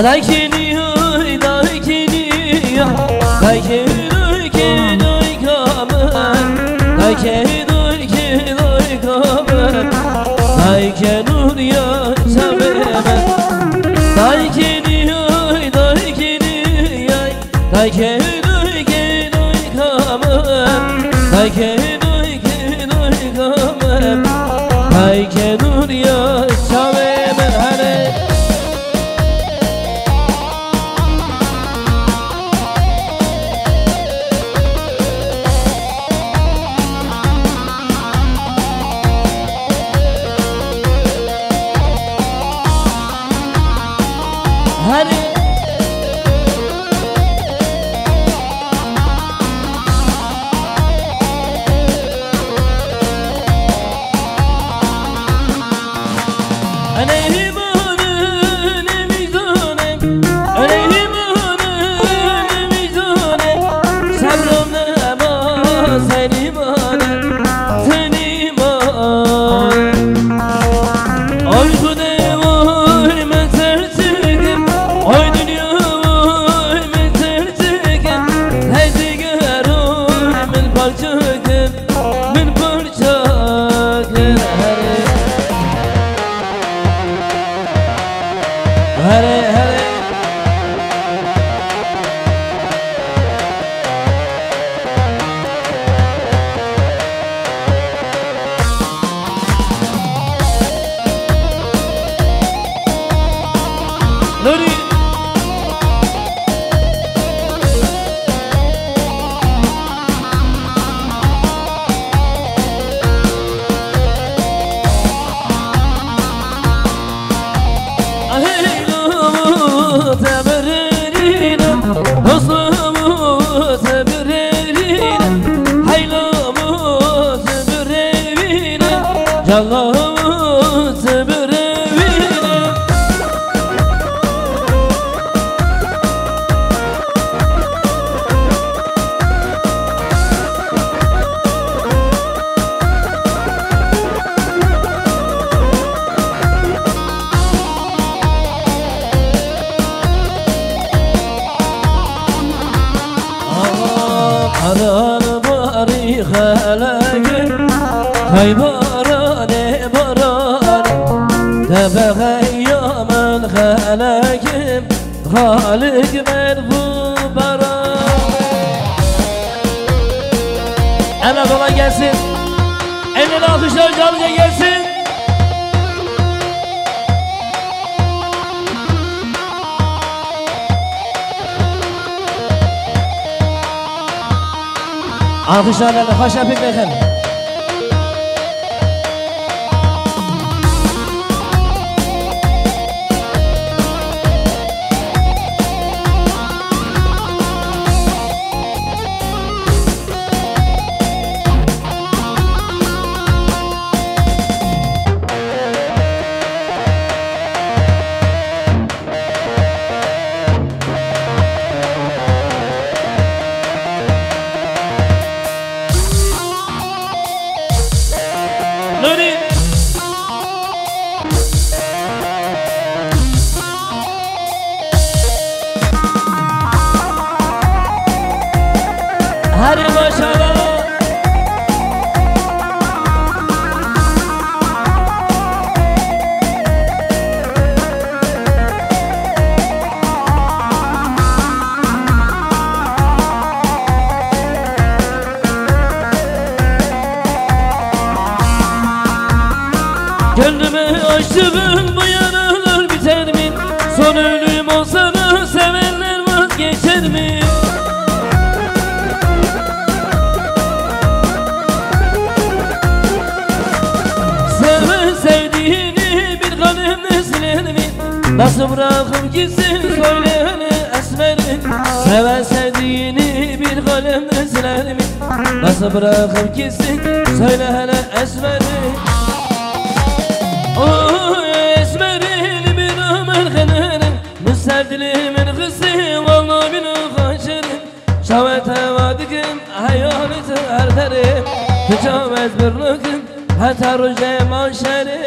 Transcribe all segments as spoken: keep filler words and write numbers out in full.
Daykenî, oy, daykenî, ya. Daykenî, daykenî, dayka min. Daykenî, daykenî, dayka min. Daykenûr ya çavê min. Daykenî, oy, daykenî, ya. Daykenî, daykenî, dayka min. Daykenî, daykenî, dayka min. Daykenûr ya çavê min. Hele. Min parça kir, min parça kir, herê. Herê, herê. Nurî. Aman, aman, barî xelek, hey baranê, baranê, te bexeya min xelek, xalik min bû baran. Emre, kolay gelsin. Emre, alkışlar canlıca gelsin. Alkışlarla da hoşça pek yakın. Nuri. Hadi maşallah. Gönlüme aşığım, bu yaralar biter mi? Son ölüm olsa da sevenler vazgeçer mi? Seven sevdiğini bir kalemle siler mi? Nasıl bırakıp gitsin, söyle hele esmerim. Seven sevdiğini bir kalemle siler mi? Nasıl bırakıp gitsin, söyle hele esmerim. Oy esmerim, bir ömür kınarım. Bu sevdilimin kızı, vallahi bin kaçırım. Şawete vadikim, hayaleti erterim. Tecavüz birlikim, heta rojê maşerê.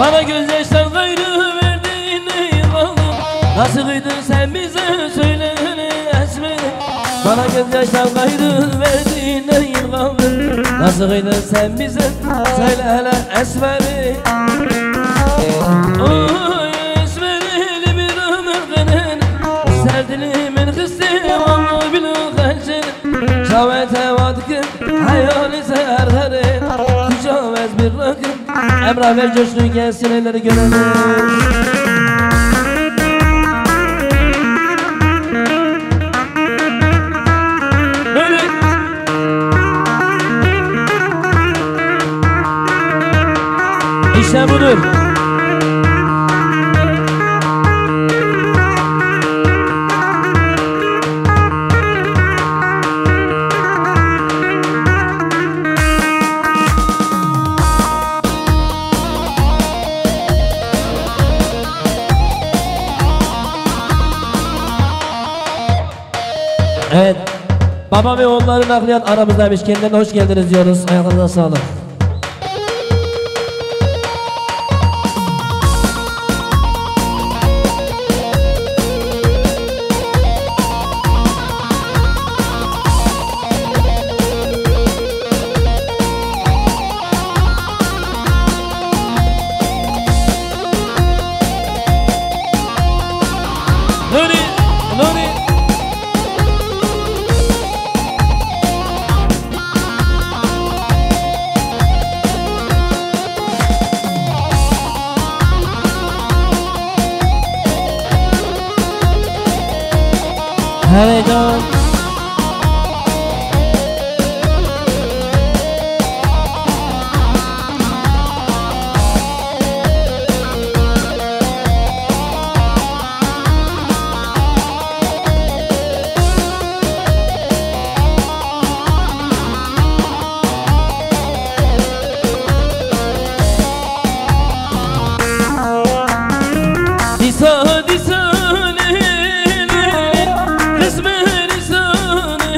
Bana gözyaştan gayrı verdiğin neyin kaldı? Nasıl kıydın sen bize söyle hele esmerim? Bana gözyaştan gayrı verdiğin neyin kaldı? Nasıl kıydın sen bize söyle hele esmerim? Oy esmerili bir ömür denen serdilimin kıstı ama bilin kaçın. Şavete vatkin hayali serherin. Tücavez bir rakın. Emrah ver coşkuyu gelsin, elleri görelim. Böyle. İşte budur. Evet. Baba ve oğulları nakliyat aramızdaymış. Kendilerine hoş geldiniz diyoruz. Ayaklarınıza sağlık. Nuri, Nuri. Hele can. Dîsa, dîsa, lê, lê, lê, qismê dîsa, lê,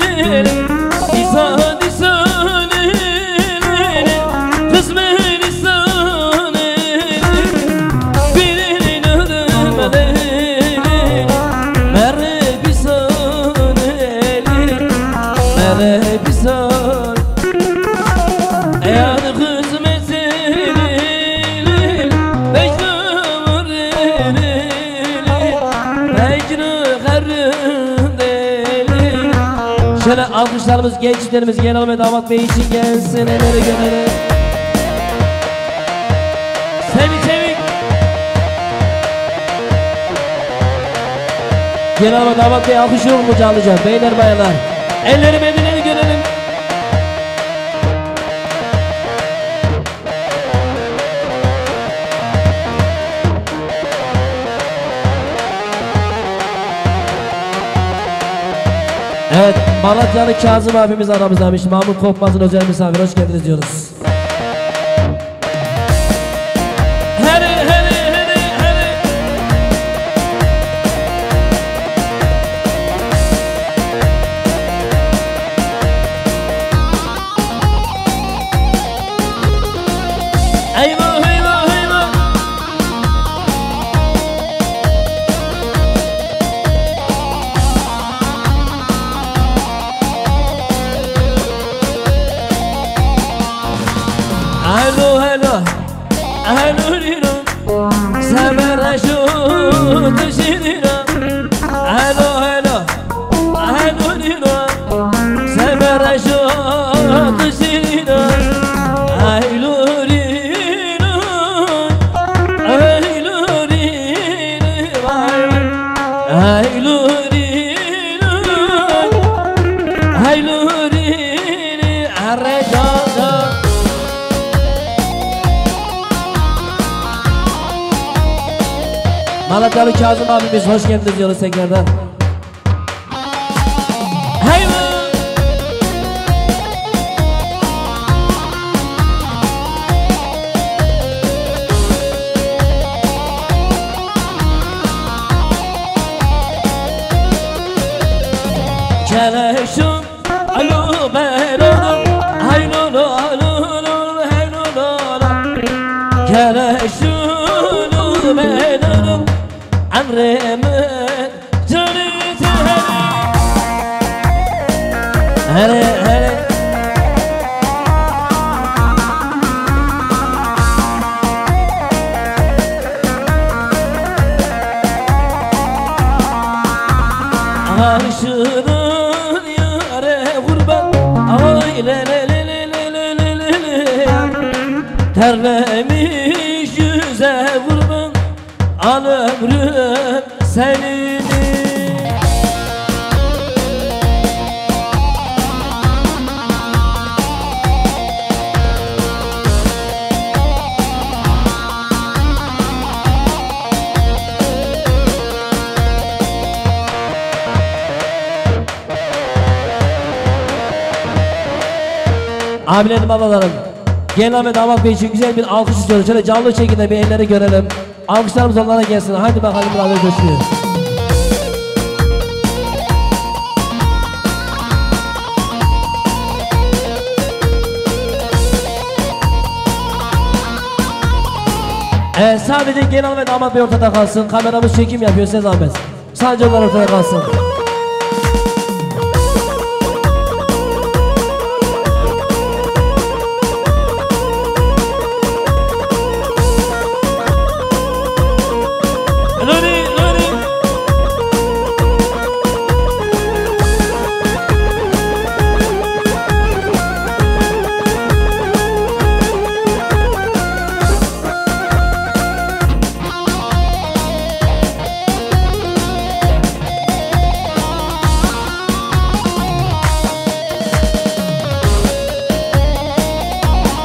lê, lê. Dîsa, dîsa, lê, lê, lê, qismê dîsa, lê, lê, lê. Bîrî nûdû me, lê, lê, lê, merê dîsa, lê, lê, lê, merê dîsa. Eyan xizmetê, lê, lê, lê, peygamberê, lê, lê, lê, peygamberê, lê, lê. Şöyle alkışlarımız genç çiftlerimiz gelin ve damat bey için gelsin. Elleri görelim. Sevin, sevin. Gelin ve damat bey alkışlıyor mu canlıca? Beyler, bayanlar. Elleri, elleri görelim. Evet, Malatyalı Kazım abimiz aramızdaymış. Mahmut Korkmaz'ın özel misafiri. Hoş geldiniz diyoruz. Hele, hele, hele, hele. Eyvah, eyvah, eyvah. Alo, alo. Alo, rino. Sebereşo, tişirina. Alo, alo. Alo, rino. Sebereşo, tişirina. Alo, rino. Alo, rino. Vay, vay. Alo, rino. Alo, rino. Arre, can, can. Malatyalı Kazım abimiz, hoş geldiniz diyoruz tekrardan. Hey be! Keleşim. Alo, bero, hey, lo, lo, lo, lo, hey, lo, lo, lo. Kere Rê min canê te here. Here, here. Aşığın yare kurban. Ay le le le. Terlemiş yüze kurban. Al ömrüm senin. Abilerim, ablalarım, gelin ve damat bey için güzel bir alkış istiyoruz. Şöyle canlı şekilde bir elleri görelim. Alkışlarımız onlara gelsin. Haydi bakalım, bravo, coşkuyu. Ee, sadece gelin ve damat bey ortada kalsın. Kameramız çekim yapıyor, size zahmet. Sadece onlar ortada kalsın.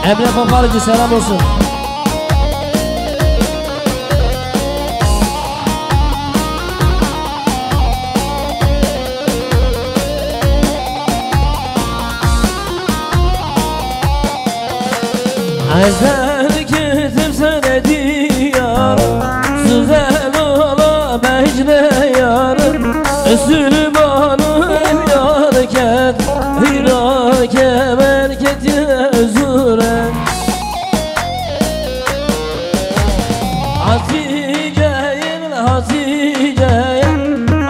Emre Koparıcı, selam olsun. Ez derketim sene diyar, Süzen ola mecne yar, Süleyman'ım yar ket, Hira kemer ket yine zure. Hatice'yim, Hatice'ye,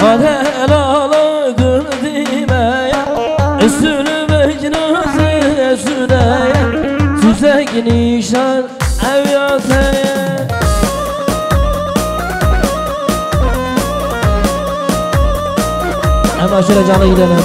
Adel ala gül dime, Sülü mecnası Süley'e, Süzek nişan ev ya te. Hemen şöyle canlı gidelim.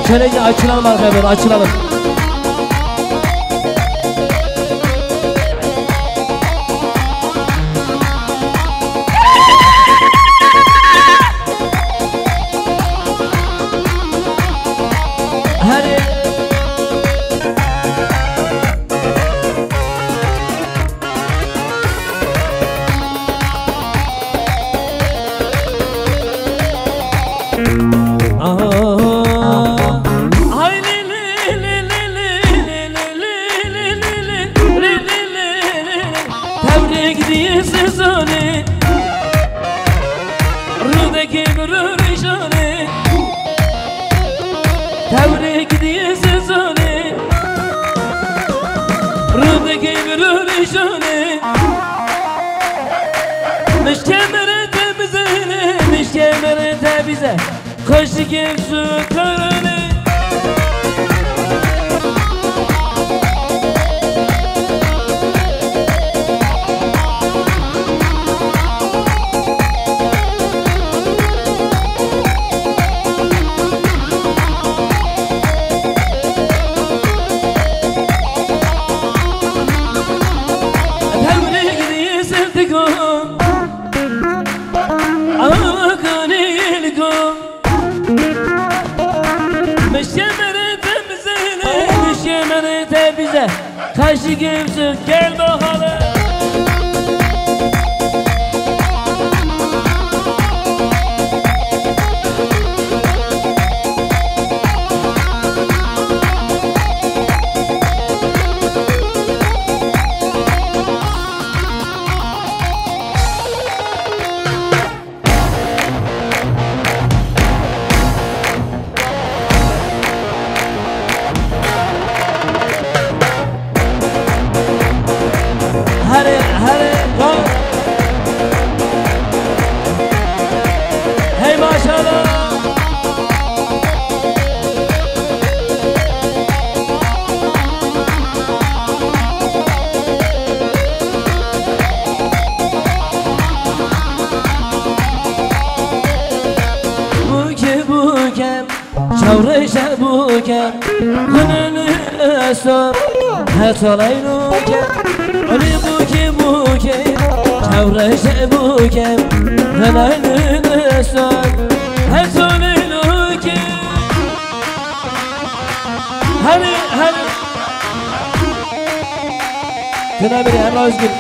Şöyle açılalım arkaya doğru, açılalım. Hadi. Aha. Ay li li li li. Tebrik diye sezoni. Rudeki gurur şoni. Tebrik diye sezoni. Rudeki gurur şoni. Mişkemere temize, mişkemere temize. Kaşık su kararı. Tevrik diye sevdiğim. Akanilgo. Mişkemere temize, mişkemere temize. Kaşık yüzük gel bakalım. Çawreşe bûke, xinini eso, hetaleyno ke, oli bûke bûke, çawreşe bûke, xinini eso, hetaleyno ke. Hadi, hadi. Tuna biri, Emre Özgür.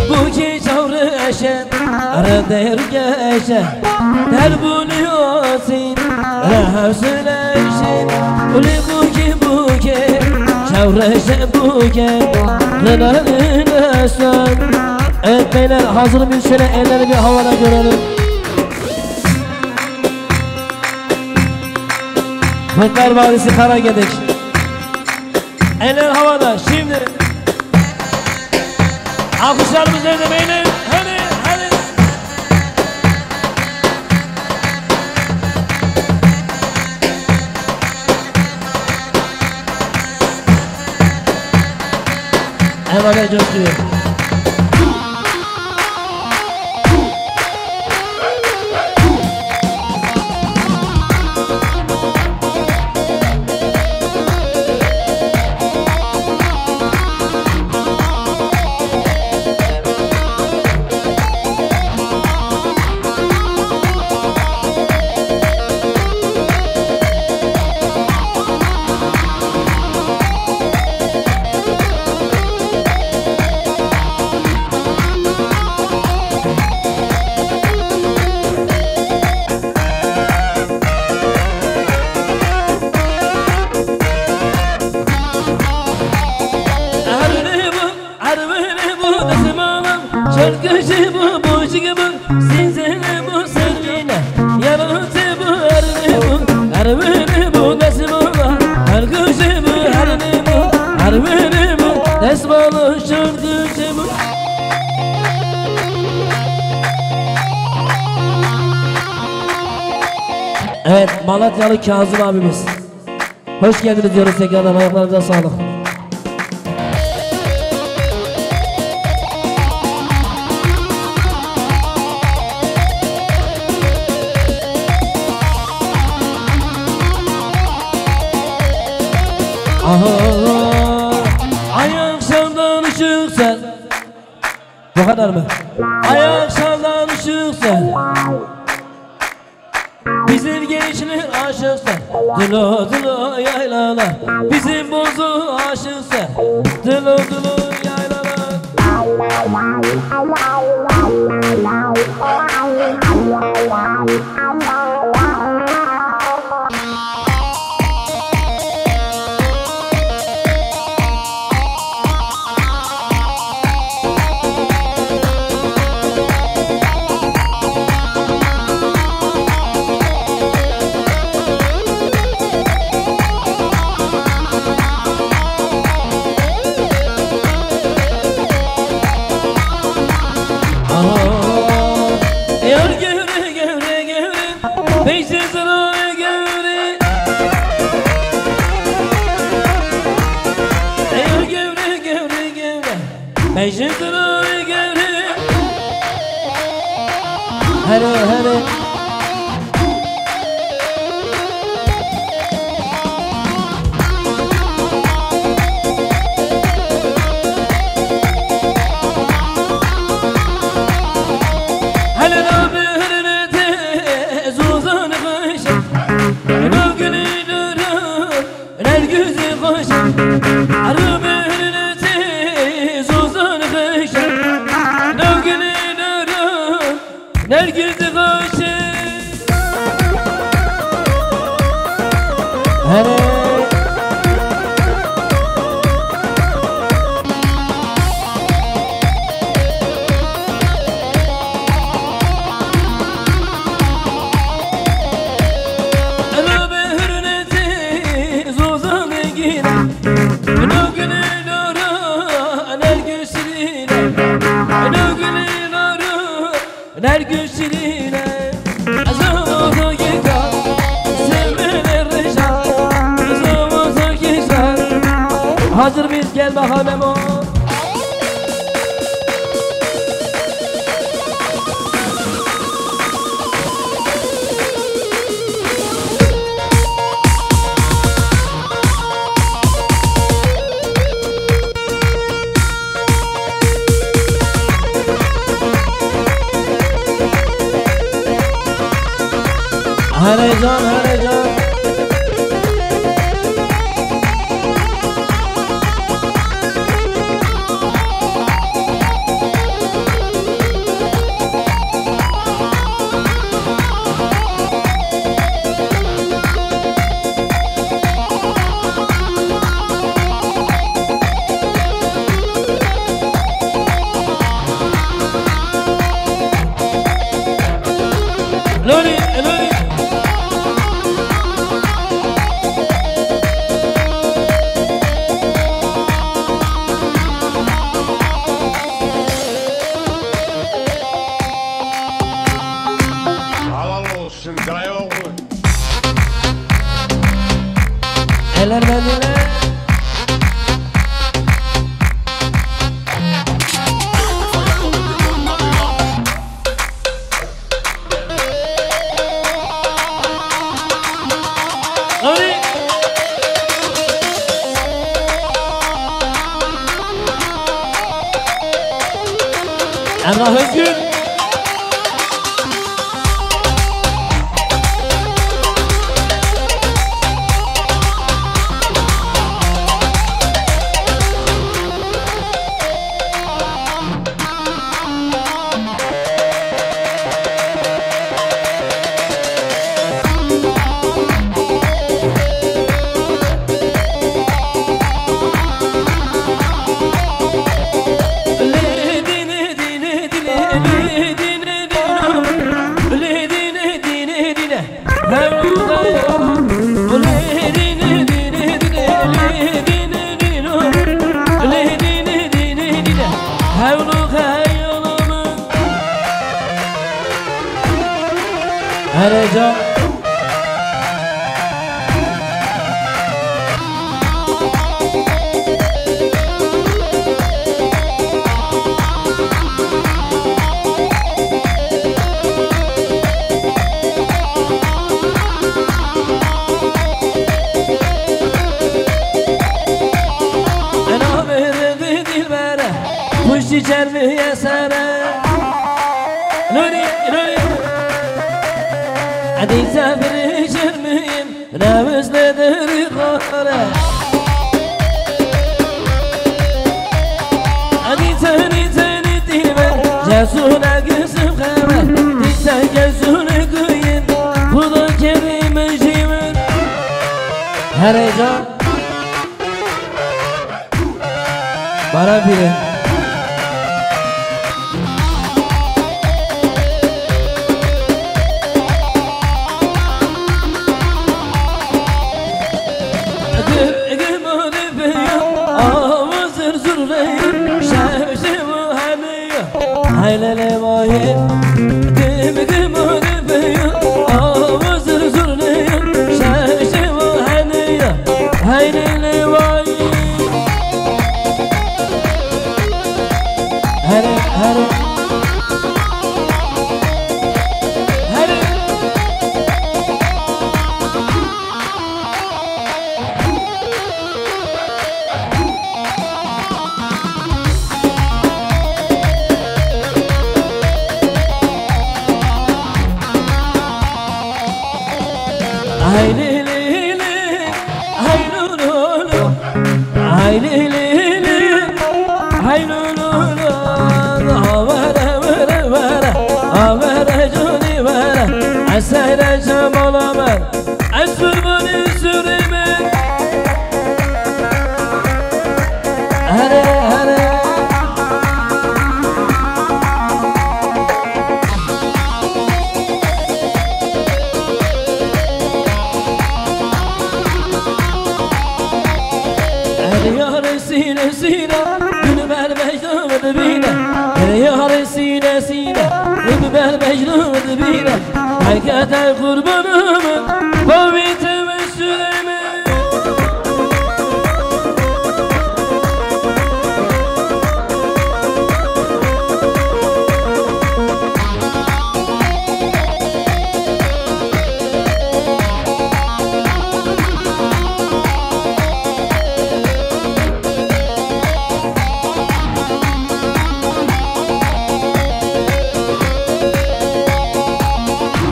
Bûkî çawreşe, re dergeşe, derbûnî osin, re hewsleşin, ulî bûkî bûke, çawreşe bûke, re narin esan. Evet beyler, hazır mıyız? Şöyle elleri bir havada görelim. Kurtlar Vadisi Karagedek. Eller havada şimdi. Alkışlarımız nerede beyler? Hadi, hadi. Hemen coşkuyu. Erwini bu, desmalam, çöküşü bu, boşluğu bu, sinzini bu, servine. Yanıtı bu, erwini bu, erwini bu, desmalam, çöküşü bu, erwini bu, erwini bu, desmalam, çöküşü bu. Evet, Malatyalı Kazım abimiz. Hoş geldiniz diyoruz tekrardan. Ayaklarınıza sağlık. Aha. Ay akşamdan ışık sen. Bu kadar mı? Ay akşamdan ışık sen. Bizim gençler aşıksa, dilo dilo yaylalar. Bizim bozu aşıksa, dilo dilo yaylalar. Aha. Yar gevre, gevre, gevre. Peyşe zira gevre. Yar gevre, gevre, gevre. Peyşe zira gevre. Here, here. Nergis dixweşe. Here. Elo be hürmeti zozan gine. Elo gülü dora nergis dine. Elo gülü dora Nergis şirine, ez û tu gîta, semene reja, ez û tu gîta. Hazır mıyız? Gel bakalım Memo. Can, hele can. Lori, lori. Halal olsun, dayı oğlu. Eller bendine. Nuri. Emrah Özgür. Hele can. Ena verde dilbere, puştî çermiye sere. Nuri, nuri. Edî sefirî çermiyin, newis ne deri xare. Edî tenî tenî dîme, cesûne gisim xeme. Dî sen cesûne guyin, Xuda kerî min jî min. Here can. Baran pîrê. Gir, gir mane peya, ava zir zir reya, şev şev hemiya. Haylele vayê, dim dim dim ya, ava zir zir ne ya, şev şev hene ya, haylele vayê. Here, here. Here. Ay lê lê lê, ay lo lo lo, ay lê lê lê, ay lo lo lo, avare vere vere, avare cûnî vere, esere cemala me. Ez qurbanê surê me. Here, here. Her yare sîne sîne, dil ber mecnun dibîne. Her yare sîne sîne, dil ber mecnun dibîne. Heke te qurbanım, bavî te ve süreme.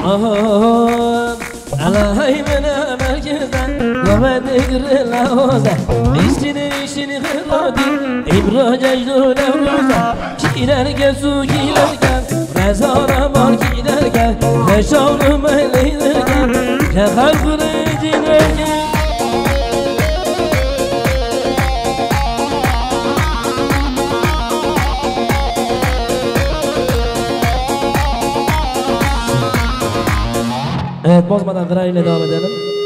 Aha. Ay mene merkezde, love digri laoze. İşini işini hırlati, İbra cejdu levroze. Kilerke su kilerke, rezara mal kilerke, reşavlu meleğirke, cehal kırıcı derke. Evet, bozmadan virayla devam edelim.